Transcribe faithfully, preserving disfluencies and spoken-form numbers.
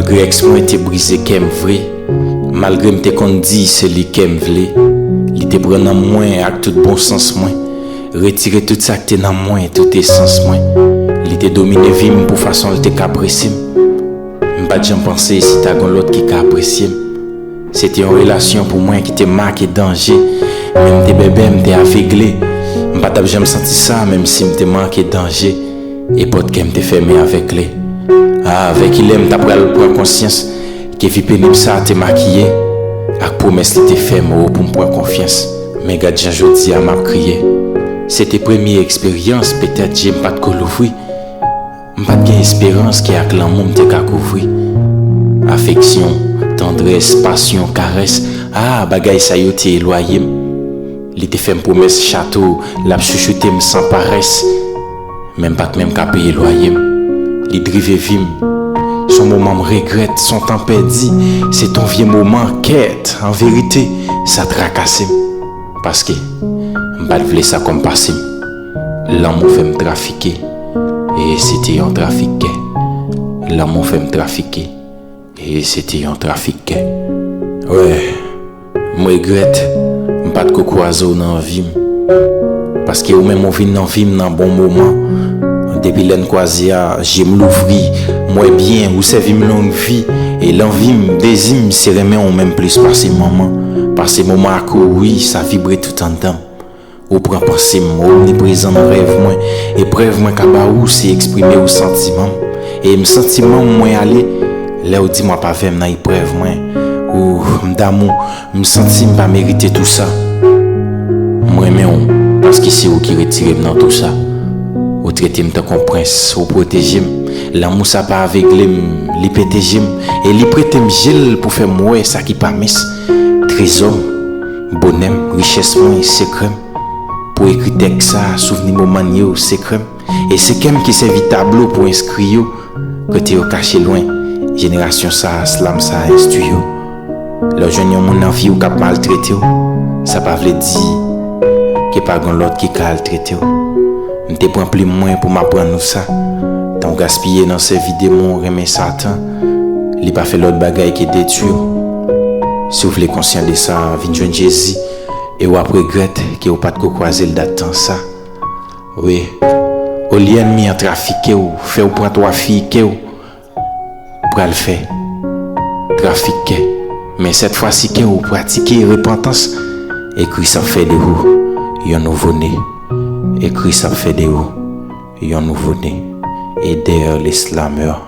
Malgre èks mwen te brize kè m vre, malgre m te konn di se li kè m vle, li te pran nanm mwen ak tout bon sans mwen, retire tout sa k te nan mwen, tout esans mwen. Li te domine vi m pou fason l te ka prese m. M pa t janm panse si ta gon lòt ki ka apresye m. Se te yon relasyon pou mwen ki te make danje, men m te bèbè, m te avegle. M pa t ap janm santi sa, menm si m te manke danje, e pòt kè m te fèmen avèk kle. A, vè kilè m ta pral pran konsyans ke vi penib sa te makiye ak pwomès li te fè m, o, pou m pran konfyans. Men gad jan jodi a m ap kriye. Se te premye eksperyans, petèt je m pa t ko louvri. M pa t gen esperans ke ak lanmou m te ka kouvri. Afeksyon, tandrès, pasyon, karès, a, bagay sa yo te elwaye m. Li te fè m pwomès chato, l ap chouchoute m san parès. Men m pa t menm ka peye lwaye m. Li drive vi m. S on moman m regrèt, s on tan pèdi, se t on vye moman, kèt, an verite, sa trakase m. Paske m pa t vle sa kòm pase m. Lanmou fè m trafike, e se te yon trafik kè. Lanmou fè m trafike, e se te yon trafik kè. Wè, m regrèt, m pa t ko kwaze w nan vi m. Paske ou menm ou vin nan vi m nan bon moman. Depi lè n kwaze a, je m louvri, m wè byen, ou sèvi m long vi, e lanvi m, dezi m, se renmen w menm plis pase manman. Pase moman ak ou, wi, sa vibre tout anndan m. Ou pran panse m, omniprezan nan rèv mwen, e prèv mwen ka ba ou se eksprime ou santiman m. E m santiman m mwen ale, lè w di m w ap avè m nan eprèv mwen. Ou, m damou, m santi m pa merite tou sa. M renmen w, paske se ou ki retire m nan tou sa. Ou trete m tankou yon prens, ou pwoteje m. Lanmou sa pa avegle m, li peteje m, e li prete m je l pou fè m wè sa ki pa mens. Trezò m, bonè m, richès mwen, sekrè m. Pou ekri tèks sa, souvni moman n yo, sekrè m. E se kè m ki sèvi tablo pou enskri yo, kote yo kache lwen. Jenerasyon sa, slam sa enstwi yo. Lè w jwenn yon moun nan vi w k ap maltrete w, sa pa vle di ke pa gon lòt ki ka al trete w. M te pran plim mwen pou m aprann ou sa. Tan w gaspiye nan sèvi demon, renmen Satan, li pa fè lòt bagay ke detwi w. Si w vle konsyan de sa, vin jwenn Jezi, e w ap regrèt ke w pa t ko kwaze l dat tan sa. Wi, olye ènmi an trafike w, fè w pran twa fi kè w, pral fè trafik kè. Men sèt fwa si kè w pratike repantans, e Kris ap fè de ou yon nouvo ne. E Kris ap fè de ou yon nouvo ne. Eder le Slameur.